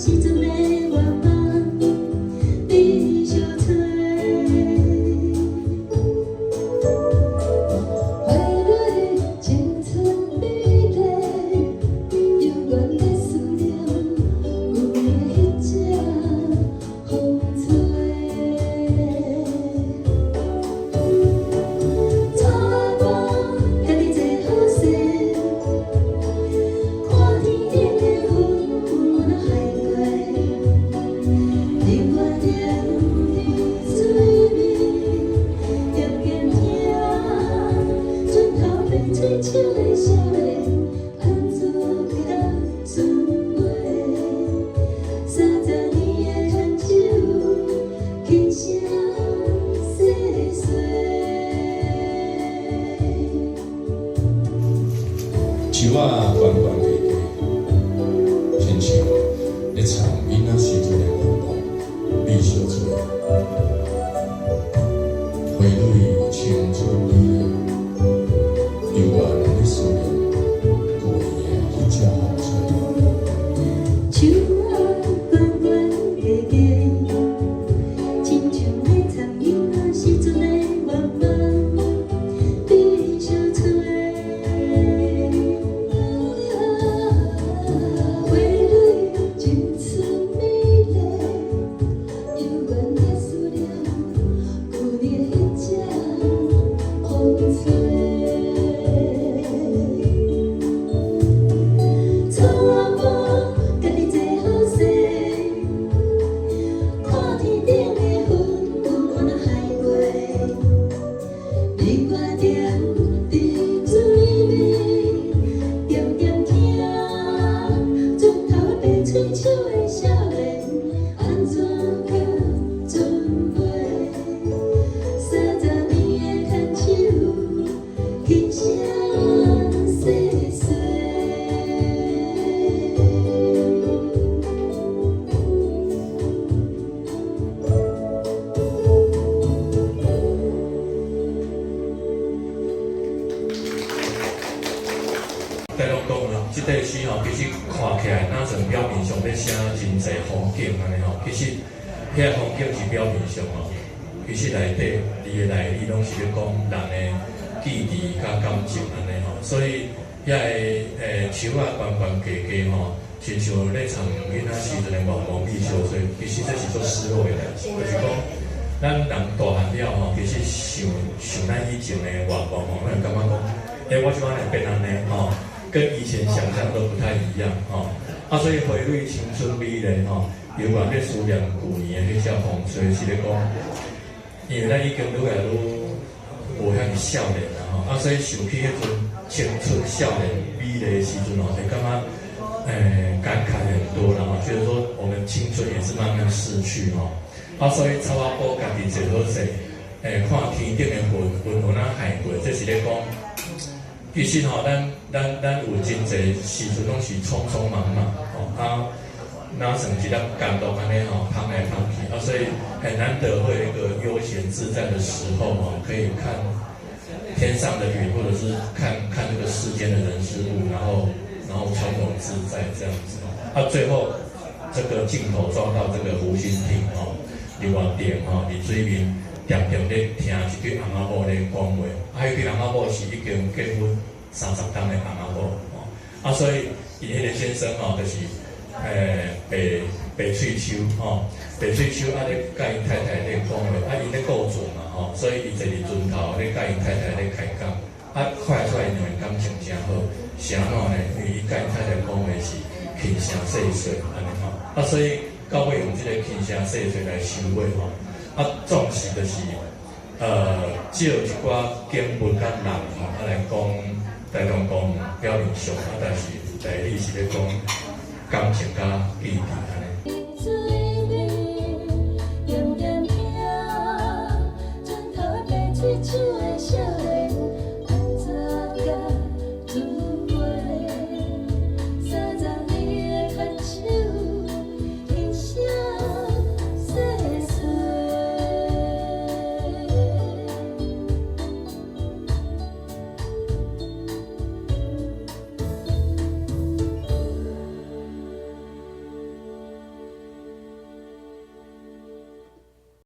時陣的願望，你相揣。花蕊青春美麗，猶原咧思念舊年彼隻風吹。草仔埔家己坐好勢，看天頂的雲雲仔海過，日月燈佇水面，點點聽，船頭白喙手的少年，按怎共船尾？30年的牽手，輕聲細細。樹仔懸懸低低，親像咧藏囡仔時陣的願望，美相吹。花蕊青春美麗，猶原咧思念舊年的彼隻風吹。樹仔懸懸低低，親像咧藏囡仔時陣的願望，你相揣。花蕊青春美麗，猶原咧思念舊年彼隻風吹。草仔埔家己坐好勢，看天頂的雲雲仔海過，日月燈佇水面，點點聽，船頭白喙手的少年，按怎共船尾？30年的牽手，輕聲細細。台中公園這塊詩吼，其實看起來若算表面上咧寫真濟風景按呢吼，其實遐風景是表面上吼，其實內底字的內裡攏是咧講人的記憶佮感情按呢吼，所以遐个樹仔懸懸低低吼，親像咧藏囡仔時陣的願望美相吹，其實這是足失落的代誌，就是講咱人大漢了吼，其實想想咱以前的願望吼，咱會感覺講，欸，我這擺會變按呢吼。跟以前想象都不太一樣吼，啊，所以花蕊青春美麗吼，猶原咧思念舊年的彼隻風吹，是咧講，因為咱已經愈來愈無遐爾少年啦吼，啊，所以想起彼陣青春少年美麗的時陣吼，會感覺感慨很多啦吼，覺得說我們青春也是慢慢逝去吼，啊，所以草仔埔家己坐好勢，看天頂的雲，雲雲仔海過，這是咧講。其實吼，咱有真濟時陣攏是匆匆忙忙，吼啊，若算一粒工作按呢吼，芳來芳去啊，所以很難得會有一個悠閒自在的時候吼，可以看天上的雲，或者是看看這個世間的人事物，然後從容自在這樣子。啊，最後這個鏡頭抓到這個湖心亭吼，另外點吼，佇水面。恬恬咧聽一對翁仔某咧講話，啊，彼對翁仔某是已經結婚30冬的翁仔某，吼，啊，所以𪜶彼個先生吼，就是白白喙鬚吼，白喙鬚啊咧佮𪜶太太咧講話，啊，𪜶咧顧船嘛吼，所以伊坐佇船頭咧佮𪜶太太咧開講，啊，看會出來𪜶兩个感情誠好，是按怎呢？因為伊佮𪜶太太講話是輕聲細細按呢吼，啊，所以到尾用這個輕聲細細來收尾吼。啊，總是就是，借一寡景物佮人吼，啊來講台中公園表面上，啊，但是內裡是咧講感情佮記憶按呢。